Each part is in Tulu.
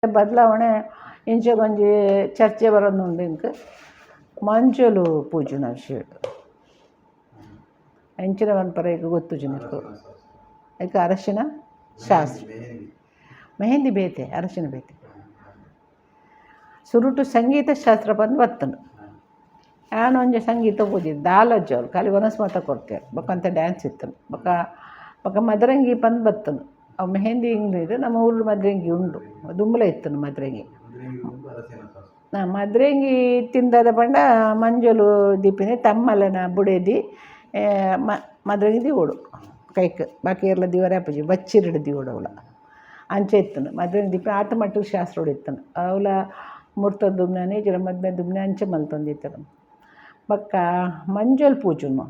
ಬದಲಾವಣೆ ಇಂಚಗೊಂಜಿ ಚರ್ಚೆ ಬರೋದುಂಡು. ಇಂಕ್ ಮಂಜೊಲು ಪೂಜುನ ವಿಷಯಡ್ ಎಂಚಿನ ಪನ್ಪರ ಈಗ ಗೊತ್ತುಜಿ ನಿಕ್ಕು. ಐಕ್ ಅರಶಿನ ಶಾಸ್ತ್ರ. ಮೆಹಂದಿ ಬೇತೆ, ಅರಶಿನ ಬೇತೆ. ಸುರುಟು ಸಂಗೀತ ಶಾಸ್ತ್ರ ಬಂದು ಬತ್ತುಂಡು. ಯಾನ್ ಒಂಜಿ ಸಂಗೀತ ಪೂಜೆ ದಾಲಜ್ಜಿ ಅವ್ಲು ಖಾಲಿ ವನಸ್ ಮಾತ ಕೊರ್ತೆರ್. ಬೊಕ ಡ್ಯಾನ್ಸ್ ಇತ್ತು. ಬೊಕ ಬೊಕ ಮದರಂಗಿ ಪಂದ್ ಬತ್ತುಂಡು. ಅವು ಮೆಹಂದಿ ಇಂಗ್ಲೀಡ್ ನಮ್ಮ ಊರು ಮದರಂಗಿ ಉಂಡು, ದುಂಬುಲ ಇತ್ತುಂಡು ಮದರಂಗಿ. ಮದರಂಗಿ ತಿಂದದ ಪಂಡ ಮಂಜೊಲು ದೀಪಿನಿ. ತಮ್ಮಲೆನ ಬುಡೆದಿ ಮದರಂಗಿ ದೀವೊಡು ಕೈಕ್, ಬಾಕಿ ಏರ್ಲ ದೀವರೆ ಆಪುಜಿ. ಬಚ್ಚಿರೆಡ್ ದೀವೊಡು ಅವ್ಲ. ಅಂಚ ಇತ್ತುಂಡು ಮದರಂಗಿ ದೀಪಿನ. ಆತ್ ಮಟ್ಟಿಗೆ ಶಾಸ್ತ್ರೊಡು ಇತ್ತುಂಡು. ಅವ್ಲ ಮುರ್ತ ದುಮ್ನಾನಿ ಇಜ್ಜಿಡ ಮದ್ಮೆ ದುಮ್ನೆ ಅಂಚ ಮಲ್ತೊಂದಿತ್ತೆರ್. ಬೊಕ್ಕ ಮಂಜೊಲು ಪೂಜುನು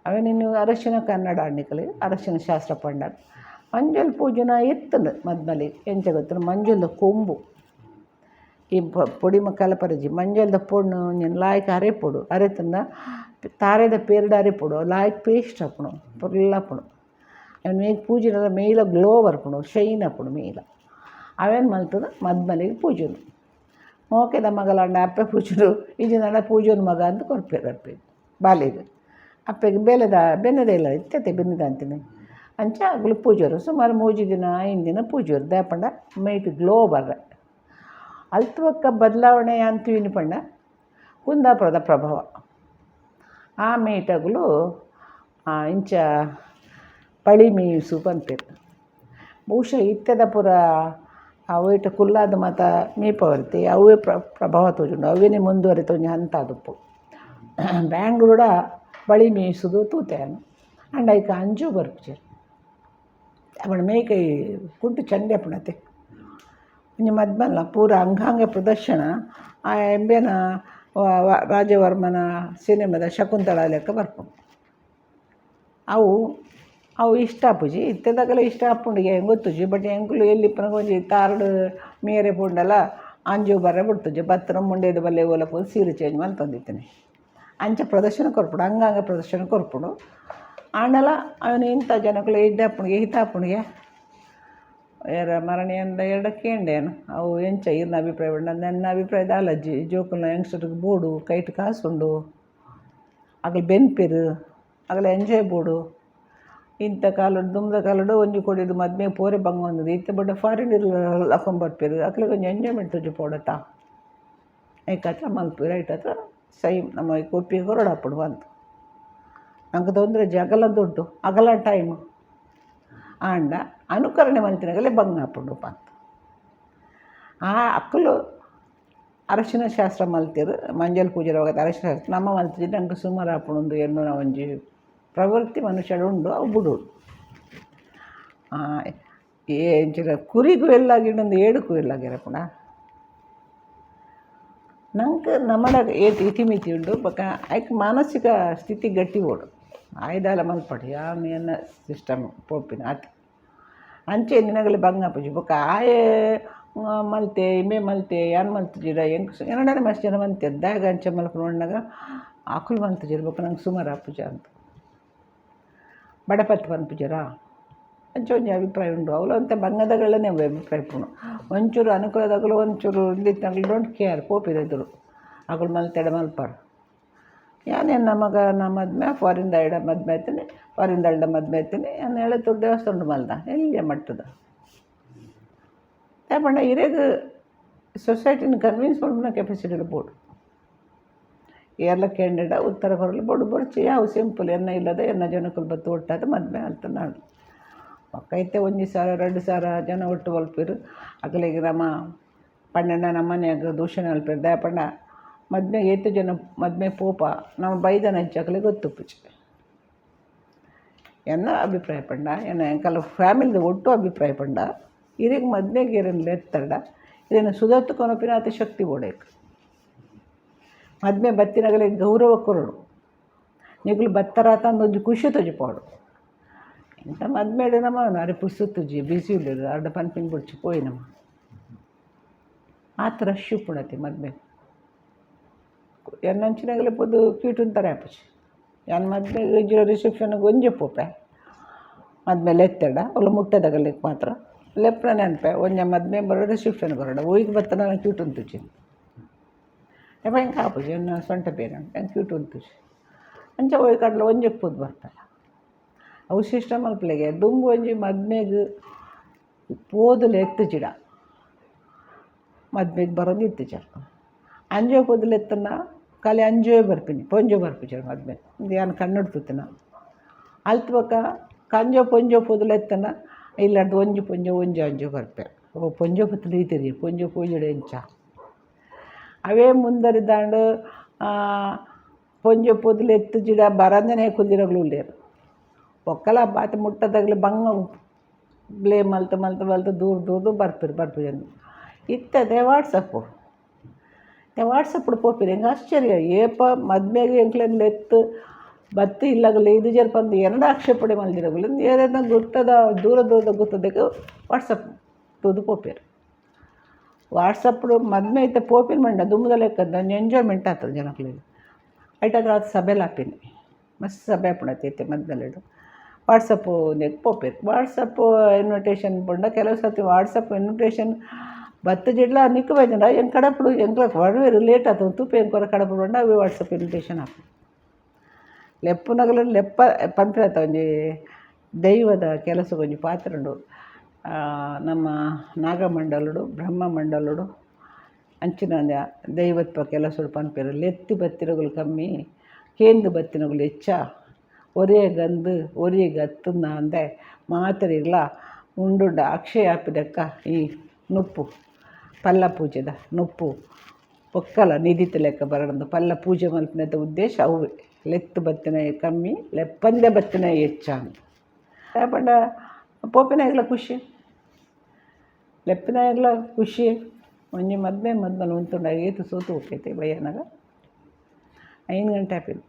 ಅವೆನ್ ಅರಶಿನ ಕನ್ನಡ ನಿಕಲೆ ಅರಶಿನ ಶಾಸ್ತ್ರ ಪಂಡ ಮಂಜೊಲು ಪೂಜುನ ಇತ್ತುಂಡು ಮದ್ಮಲಿ. ಎಂಚ ಗೊತ್ತುಂಡು? ಮಂಜೊಲ್ದ ಕೊಂಬು ಈ ಪೊಡಿ ಕಲಪರಜಿ. ಮಂಜೊಲ್ದ ಪೊಣ್ಣು ಒಂಜಿ ಲಾಯ್ಕ್ ಅರೆಪೊಡು. ಅರೆತುಂಡ ತಾರೆದ ಪೇರ್ಡ್ ಅರೆಪೊಡು. ಲಾಯ್ಕ್ ಪೇಸ್ಟ್ ಆಪುಂಡು, ಪೊರ್ಲಾಪುಂಡು. ಅವೆನ್ ಮೇಯ್ಕ್ ಪೂಜಿನಗ ಮೇಯ್ಲ ಗ್ಲೋ ಬರ್ಪುಂಡು, ಶೈನ್ ಆಪುಂಡು ಮೇಯ್ಲ. ಅವೆನ್ ಮಲ್ತುದು ಮದ್ಮಲಿಗೆ ಪೂಜುನು. ಮೋಕೆದ ಮಗಲಾಂಡ ಅಪ್ಪೆ ಪೂಜುನು, ಇಜ್ಜಿಂಡ ಪೂಜುನು ಮಗ ಅಂದ್ ಕೊರ್ಪೆರ್ ಅಪ್ಪೆಗ್. ಬಾಲೆಗ್ ಅಪ್ಪೆಗ್ ಬೇಲೆದ ಬೆನ್ನೆದ ಇಲ್ಲ ಇತ್ತತೆ ಬೆನ್ನೆದ ಅಂತಿನಿ. ಅಂಚ ಅಗುಲು ಪೂಜುವೆರ್. ಸುಮಾರು 3 ದಿನ, 5 ದಿನ ಪೂಜುವೆರ್. ದಾಯೆ ಪಂಡ ಮೈಟ್ ಗ್ಲೋ ಬರ್ರೆ. ಅಲ್ತ್ ಬೊಕ್ಕ ಬದಲಾವಣೆ ಯಾನ್ ತೂಯಿನಿ ಪಂಡ ಕುಂದಾಪುರದ ಪ್ರಭಾವ. ಆ ಮೇಟಗುಲು ಇಂಚ ಪಳಿ ಮೇಯ್ಸು ಪನ್ಪೆರ್. ಬಹುಶಃ ಇತ್ತೆದ ಪೂರ ಅವೇಟ್ ಕುಲ್ಲಾದ್ ಮಾತ ಮೀಪವರ್ತಿ ಅವೇ ಪ್ರಭಾವ ತೋಜುಂಡು. ಅವೇನೇ ಮುಂದುವರಿತ ಒಂಜಿ ಹಂತ ಆದುಪ್ಪು. ಬ್ಯಾಂಗ್ಳೂಡ ಬಳಿ ಮೇಯ್ಸುದು ತೂತೆ ಯಾನ್. ಆಂಡ ಐಕ್ ಅಂಜೋವು ಬರ್ಪುಜೆರ್. ಅಪಂಡ ಮೇಕೈ ಕುಂಟು ಚಂಡಿ ಆಪುಂಡತೆ. ಒಂಜಿ ಮದ್ಮಲ್ಲ ಪೂರ ಅಂಗಾಂಗ ಪ್ರದರ್ಶನ. ಆ ಎಂಬೆನ ರಾಜವರ್ಮನ ಸಿನಿಮಾದ ಶಕುಂತಳ ಲೆಕ್ಕ ಬರ್ಪುಂಡು. ಅವು ಅವು ಇಷ್ಟ ಆಪುಜಿ. ಇತ್ತೆದಕಲೆ ಇಷ್ಟ ಆಪುಂಡು ಗೊತ್ತುಜಿ. ಬಟ್ ಎಂಕುಲು ಎಲ್ಲಿ ಇಪ್ಪುನಗ ಒಂಜಿ ತಾರ್ಡ್ ಮೇರೆ ಪೋಂಡಲ ಅಂಜೋವು ಬರ್ರೆ ಬುಡ್ತುಜಿ. ಬತ್ತನ ಮುಂಡೇದ ಬಲ್ಲೆ ಓಲ ಪೋದು ಸೀರೆ ಚೇಂಜ್ ಮಲ್ತೊಂದಿತ್ತಿನಿ. ಅಂಚ ಪ್ರದರ್ಶನ ಕೊರ್ಪುಂಡು, ಅಂಗಾಂಗ ಪ್ರದರ್ಶನ ಕೊರ್ಪುಂಡು. ಆಂಡಲ ಅವನು ಇಂಥ ಜನಕುಲು ಎಡ್ಡೆ ಆಪುಂಡು, ಹಿತ ಆಪುಂಡುಗೆ. ಏರ ಮರಣಿ ಅಂದ ಎರ್ಡ ಕೇಂಡೇನು ಅವು ಎಂಚ ಇರ್ನ ಅಭಿಪ್ರಾಯ ಪಂಡ, ನನ್ನ ಅಭಿಪ್ರಾಯ ದಾಲಜ್ಜಿ. ಜೋಕುಲ್ನ ಯಂಗ್ಸ್ಟರ್ಗೆ ಬೋಡು, ಕೈಟ್ ಕಾಸುಂಡು, ಅಗಲು ಬೆನ್ಪೆರ್, ಅಗಲ ಎಂಜಾಯ್ ಬೋಡು. ಇಂಥ ಕಾಲಡ್ ದುಂಬುದ ಕಾಲಡ್ ಒಂಜಿ ಕೊಡಿಡ್ ಮದ್ಮೆ ಪೋರೆ ಬಂಗ ಒಂದುಂಡು. ಇತ್ತೆ ಬೊಡ್ಡ ಫಾರಿನ್ ಲಕೊಂಬರ್ಪೆರ್. ಅಕ್ಲೆಗ್ ಒಂಜಿ ಎಂಜಾಯ್ಮೆಂಟ್ ತೋಜಿ ಪೋಡತ್ತ. ಐಕಾತ್ರ ಮಲ್ಪುವೆರ್. ಐಟಾತ್ರ ಸೈ ನಮ್ಮ ಒಪ್ಪಿಗೆ ಕೊರೊಡಾಪುಂಡು ಅಂದ್. ನಂಗೆ ತೊಂದರೆ ಇಜ್ಜಿ. ಅಗಲ ದುಡ್ಡು, ಅಗಲ ಟೈಮ್. ಆಂಡ ಅನುಕರಣೆ ಮಲ್ತಿನಗಲೆ ಬಂಗ ಆಪುಂಡು ಪಂದ್. ಆ ಅಕುಲು ಅರಶಿನ ಶಾಸ್ತ್ರ ಮಲ್ತೆರ್. ಮಂಜಲ್ ಪೂಜೆ ಅರಶಿನ ಶಾಸ್ತ್ರ ನಮ್ಮ ಮಲ್ತಿಜಿ. ನಂಗೆ ಸುಮಾರು ಆಪುಂಡು ಎನ್ನುನ ಒಂಜಿ ಪ್ರವೃತ್ತಿ ಮನುಷ್ಯಡ್ ಉಂಡು. ಅವು ಬುಡೋಡು. ಎಂಚಿನ ಕುರಿಗ್ ಎಲ್ಲಾಗಿಂಡೊಂದು ಏಡು ಕುವೆಲ್ಲಾಗಿರಪುಂಡ ನಂಗೆ. ನಮ್ಮಡ ಏತ್ ಇತಿಮಿತಿ ಉಂಡು. ಬೊಕ ಐಕ್ ಮಾನಸಿಕ ಸ್ಥಿತಿ ಗಟ್ಟಿ ಬೋಡು. ಆಯ್ದಾಲ ಮಲ್ಪಡಿ. ಯಾನ್ ಎನ್ನ ಸಿಸ್ಟಮ್ ಪೋಪಿನ ಆತೆ. ಅಂಚೆ ನಿನಗಲ ಬಂಗ ಆಪುಜಿ. ಬೊಕ ಆಯೆ ಮಲ್ತೆ, ಇಂಬೆ ಮಲ್ತೆ, ಯಾನ್ ಮಲ್ತಿಜಿಡ ಎಂಕ್ ಎನಡನೆ ಮಸ್ತ್ ಜನ ಮಲ್ತೆರ್. ದಾಯೆಗ್ ಅಂಚ ಮಲ್ಪುನು ಪನ್ನಗ ಅಕುಲು ಮಲ್ತಿಜೆರ್, ಬೊಕ ನಂಗೆ ಸುಮಾರು ಆಪುಜ ಅಂದ್. ಬಡಪತ್ತ್ ಪನ್ಪುಜೆರಾ, ಅಂಚ ಒಂಜಿ ಅಭಿಪ್ರಾಯ ಉಂಡು. ಅವ್ಲು ಒಂತೆ ಬಂಗದಗಳನ್ನೇ ಅಭಿಪ್ರಾಯ ಇಪ್ಪುನು. ಒಂಚೂರು ಅನುಕೂಲದಕುಲು, ಒಂಚೂರು ಉಂದಿತ್ತಂಗ್ಲು don't care. ಪೋಪೆರ್ ಎದುರು. ಅಕುಲು ಮಲ್ತೆಡ ಮಲ್ಪರ್. ಯಾನ್ ಎನ್ನ ಮಗನ ಮದ್ಮೆ ಫಾರಿನ್ದ ಮದ್ಮೆ ಆಯ್ತನೆ, ಫಾರಿನ್ದಲ್ಡ ಮದ್ಮೆ ಆಯ್ತನೆ. ಯಾನ್ ಎಳತ್ತೂರು ದೇವಸ್ಥಾನಡ್ ಮಲ್ದ ಎಲ್ಯ ಮಟ್ಟದ. ದಾಯೆ ಪಂಡ ಇರೆಗ್ ಸೊಸೈಟಿನ ಕನ್ವಿನ್ಸ್ ಮಲ್ಪುನ ಕೆಪಾಸಿಟಿ ಬೋಡು. ಏರ್ಲ ಕೇಂಡೆಡ ಉತ್ತರ ಕೊರಲು ಬೋಡು. ಬೊರ್ಚಿ ಯಾವು ಸಿಂಪಲ್. ಎನ್ನ ಇಲ್ಲದ ಎನ್ನ ಜನಕುಲು ಬತ್ತು ಒಟ್ಟಾದ್ ಮದ್ಮೆ ಮಲ್ತುಂಡಾಂಡ್. ಬೊಕ್ಕ ಇತ್ತೆ 1000, 2000 ಜನ ಒಟ್ಟು ಮಲ್ಪೆರ್. ಅಕಲೆಗ್ ನಮ ಪಂಡಂಡ ನಮ್ಮನೆಗ್ ದೂಷಣೆ ಮಲ್ಪೆರ್. ದಾಯೆ ಪಂಡ ಮದ್ಮೆಗ್ ಏತ್ ಜನ ಮದ್ಮೆ ಪೋಪ, ನಮ ಬೈದನಂಚ ಅಕಲೆಗ್ ಗೊತ್ತುಪ್ಪುಜಿ. ಎನ್ನ ಅಭಿಪ್ರಾಯ ಪಂಡ, ಎನ್ನ ಎಂಕಲ್ನ ಫ್ಯಾಮಿಲಿದ ಒಟ್ಟು ಅಭಿಪ್ರಾಯ ಪಂಡ, ಇರೆಗ್ ಮದ್ಮೆಗ್ ಏರೆನ್ ಲೆತ್ತರ್ಡ ಇರೆನ್ ಸುದತ್ತು ಕೊನೊಪಿನಾತ್ ಶಕ್ತಿ ಬೋಡೈಕ್. ಮದ್ಮೆ ಬತ್ತಿನಗಲೆಗ್ ಗೌರವ ಕೊರೊಡು. ನಿಕುಲು ಬತ್ತರಾತ ಒಂಜಿ ಖುಷಿ ತೋಜಿಪಾವೊಡು. ಇಂತ ಮದ್ಮೆಡ್ ನಮ ಅರೆ ಪುರ್ಸೊತ್ತುಜ್ಜಿ, ಬಿಸಿ ಉಲ್ಲೆರ್, ಅರ್ಡ ಪನ್ಪಿನ ಬೊಡ್ಚಿ, ಪೋಯಿ ನಮ. ಆತ್ ರಶ್ ಉಪ್ಪುಂಡತೆ ಮದ್ಮೆ. ಎನ್ನಂಚಿನಗಲೆ ಪೋದು ಕ್ಯೂಟ್ ಉಂತರೆ ಆಪುಜಿ. ಯಾನ್ ಮದ್ಮೆಗ್ ಇಜ್ಜಿಡ ರಿಸೆಪ್ಷನ್ಗೆ ಒಂಜೆ ಪೋಪೆ. ಮದ್ಮೆ ಲೆತ್ತೆರ್ಡ ಅವ್ಲು ಮುಟ್ಟದಗಲೆಗ್ ಮಾತ್ರ. ಲೆಪ್ಪುನ ನೆನಪೆ ಒಂಜಿ ಮದ್ಮೆ ಬರೋಡು, ರಿಸೆಪ್ಷನ್ ಬರೋಡು, ಒಯ್ಕ್ ಬತ್ತನ ಕ್ಯೂಟ್ ಉಂತುಜಿ. ಏಪ ಎಂಕ್ ಆಪುಜಿ, ಎನ್ನ ಸೊಂಟ ಬೇನೆ ಉಂಟು, ಎಂಕ್ ಕ್ಯೂಟ್ ಉಂತುಜಿ. ಅಂಚ ಒಯ್ ಕಡಲ ಒಂಜೆಕ್ ಪೋದು ಬರ್ಪೆ. ಅವು ಸಿಸ್ಟಮ್ ಮಲ್ಪುಲೆಗೆ. ದುಂಬು ಒಂಜಿ ಮದ್ಮೆಗ್ ಪೋದು ಲೆತ್ತುಜಿಡ ಮದ್ಮೆಗ್ ಬರೋಂದು ಇತ್ತುಜೆರ್. ಅಂಜೋ ಪೋದು ಲೆತ್ತುಂಡ ಖಾಲಿ ಅಂಜೋವೆ ಬರ್ಪಿನಿ, ಪೊಂಜೋವು ಬರ್ಪುಜೆರ್ ಮದ್ಮೆಗ್. ಉಂದು ಯಾನ್ ಕಣ್ಣುಡ್ ತೂತಿನ. ಅಲ್ತ್ ಬೊಕ್ಕ ಕಂಜೋ ಪೊಂಜೋವು ಪೋದು ಲೆತ್ತುಂಡ ಇಲ್ಲಡ್ದ್ ಒಂಜಿ ಪೊಂಜೋವು ಒಂಜಿ ಅಂಜೋವು ಬರ್ಪೆರ್. ಓ ಪೊಂಜೋವು ಪತ್ತ್ಂಡ ಈತೆರಿಯೆ, ಪೊಂಜೋವು ಪೋಜೆಡ ಎಂಚ? ಅವೇ ಮುಂದರಿದಾಂಡ್. ಪೊಂಜೋವು ಪೋದು ಲೆತ್ತುಜಿಡ ಬರಂದೆನೇ ಕುಲ್ದಿನಕುಲು ಉಲ್ಲೆರ್. ಬೊಕ್ಕಲ ಬಾತೆ ಮುಟ್ಟದಗ್ಲ್ ಬಂಗ ಬ್ಲೇಮ್ ಮಲ್ತ್ ಮಲ್ತ್ ಮಲ್ತ್ ದೂರು ದೂರ್ದು ಬರ್ಪೆರ್, ಬರ್ಪುಜೆಂದ್. ಇತ್ತೆ ವಾಟ್ಸಪ್ಪು, ಇತ್ತೆ ವಾಟ್ಸಪ್ಪುಡು ಪೋಪೆರ್. ಎಂಕ್ ಆಶ್ಚರ್ಯ, ಏಪ ಮದ್ಮೆಗ್ ಎಂಕ್ಲೆನ್ ಲೆತ್ತ್ ಬತ್ತ್ ಇಲ್ಲಗ್ ಲೆಯ್ದಿಜೆರ್ ಪಂದ್ ಎನಡ ಆಕ್ಷೇಪಣೆ ಮಲ್ದಿನಕುಲು ಏರೆನ ಗುರ್ತದ, ದೂರ ದೂರದ ಗುರ್ತದಗ್ ವಾಟ್ಸಪ್ ತೂದು ಪೋಪೆರ್. ವಾಟ್ಸಪ್ಪುಡು ಮದ್ಮೆ ಇತ್ತೆ ಪೋಪಿನ ಪಂಡ ದುಂಬುದ ಲೆಕ್ಕದ ಒಂಜಿ ಎಂಜಾಯ್ಮೆಂಟ್ ಆತುಂಡು ಜನಕ್ಲೆಗ್. ಐಟಾತ್ರ ಆತ್ ಸಭೆಲ ಆಪಿನಿ, ಮಸ್ತ್ ಸಭೆ ಆಪುಂಡು ಇತ್ತೆ ಮದ್ಮೆಲೆಡ್. ವಾಟ್ಸಪ್ಪು ಉಂದೆಕ್ ಪೋಪೆರ್. ವಾಟ್ಸಪ್ಪು ಇನ್ವಿಟೇಷನ್ ಪಂಡ ಕೆಲವು ಸರ್ತಿ ವಾಟ್ಸಪ್ ಇನ್ವಿಟೇಷನ್ ಬತ್ತುಜಿಡಲ ನಿಕ್ಕ್ ಬೈದ್ಂಡ ಎಂಕ್ ಕಡಪುಡು, ಎಂಕ್ಲ ಬರುವೆರ್, ಲೇಟ್ ಆತುಂಡು ತೂಪೆ, ಎಂಕ್ ಒರ ಕಡಪುಡು ಪಂಡ ಅವ್ವೆ ವಾಟ್ಸಪ್ ಇನ್ವಿಟೇಷನ್ ಆಪುಂಡು. ಲೆಪ್ಪುನಗಲ ಲೆಪ್ಪ ಪನ್ಪಿನತ ಒಂಜಿ ದೈವದ ಕೆಲಸಗ್ ಒಂಜಿ ಪಾತ್ರ ಉಂಡು. ನಮ್ಮ ನಾಗಮಂಡಲಡು, ಬ್ರಹ್ಮಮಂಡಲಡು ಅಂಚಿನ ಒಂಜಿ ದೈವತ್ವ ಕೆಲಸಡ್ ಪನ್ಪೆರ್, ಲೆತ್ತ್ ಬತ್ತಿನಕುಲು ಕಮ್ಮಿ, ಕೇಂದ್ ಬತ್ತಿನಕುಲು ಹೆಚ್ಚ, ಒರಿಯೆ ಗಂದ್ ಒರಿಯೆ ಗತ್ತುಂದ ಅಂದೆ ಮಾತೆರೆಗ್ಲ ಉಂಡುಂಡ ಅಕ್ಷಯ ಆಪಿಲೆಕ್ಕ ಈ ನುಪ್ಪು ಪಲ್ಲ ಪೂಜೆದ ನುಪ್ಪು ಬೊಕ್ಕಲ ನಿಧಿತ ಲೆಕ್ಕ ಬರೊಂದು ಪಲ್ಲ ಪೂಜೆ ಮಲ್ಪುನೆತ ಉದ್ದೇಶ ಅವ್ವೆ. ಲೆತ್ತ್ ಬತ್ತಿನ ಕಮ್ಮಿ, ಲೆಪ್ಪಂದೆ ಬತ್ತಿನ ಹೆಚ್ಚ ಅಂದ್. ದಾಯೆ ಪಂಡ ಪೋಪಿನಾಯಗ್ಲ ಖುಷಿ, ಲೆಪ್ಪಿನಾಯಗ್ಲ ಖುಷಿ. ಒಂಜಿ ಮದ್ಮೆ ಮದ್ಮಲ್ ಉಂತುಂಡ ಏತ್ ಸೋತು ಪೋಪೆತೆ. ಬಯ್ಯನಗ 5 ಗಂಟೆ ಆಪಿನಿ.